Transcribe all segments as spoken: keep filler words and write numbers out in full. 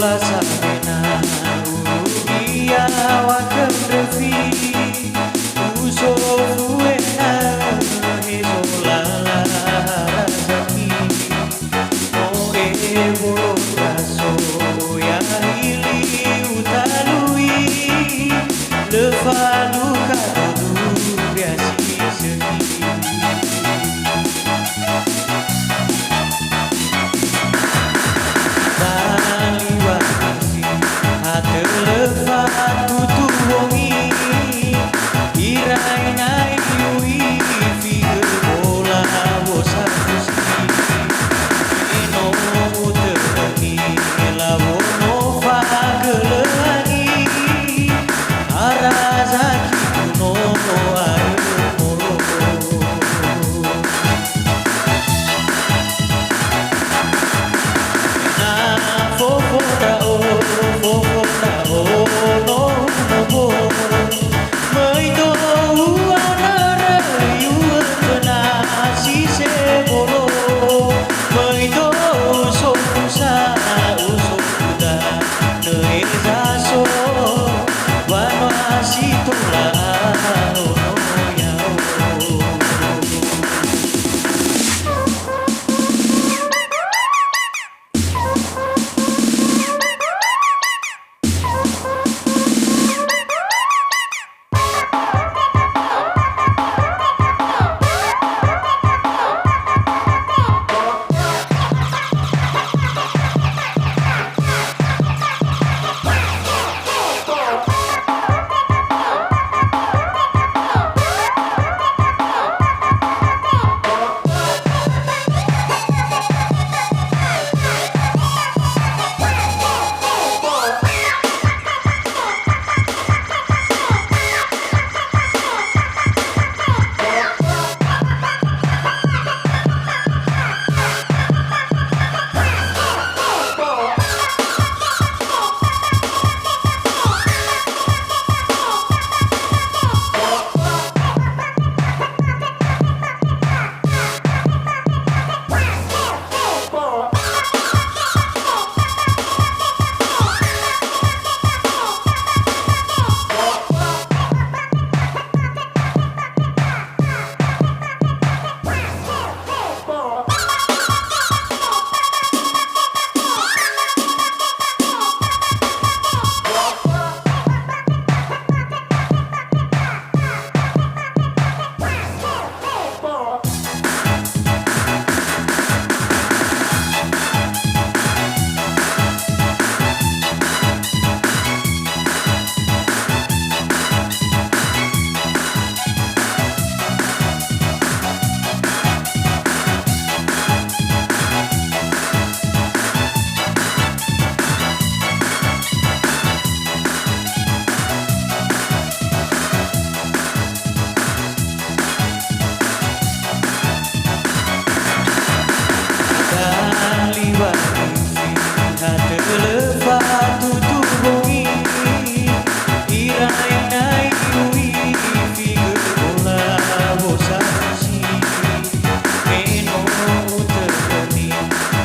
Samena urugi awakö ndröfi, usofu ena'ö hezo lala razaki. No ebolo raso ya'ili utalui, lö falukha dodura si sökhi. Baliwasi, hatölö fatutu wongi, irainai ui figö bola wosafusi. Eno utöni lawo no fagölö angi, ara zaki no arö molo. Na fofo ndra'o, fofo ndra'o, no, no, no. Möi tou anörö iu'ö khöna si sebolo. Möi tou sofusa, usofuda, nö eza so, wanua si tola ono ya'o.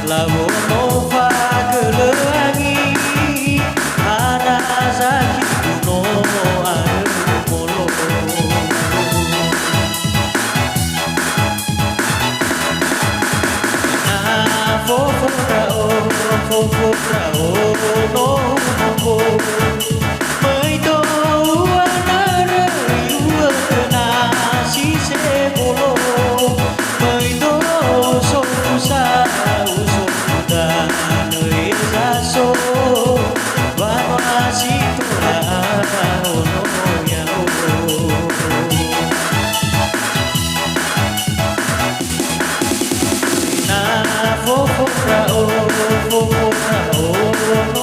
Lawo no fagölö angi, ara zaki no arö molo. Na fofo ndra'o, fofo ndra'o, no, no, no. Möi tou anörö iu'ö khöna si sebolo. Möi tou sofusa, usofuda, nö eza so, wanua si tola ono ya'o. Na fofo ndra'o, fofo ndra'o, no,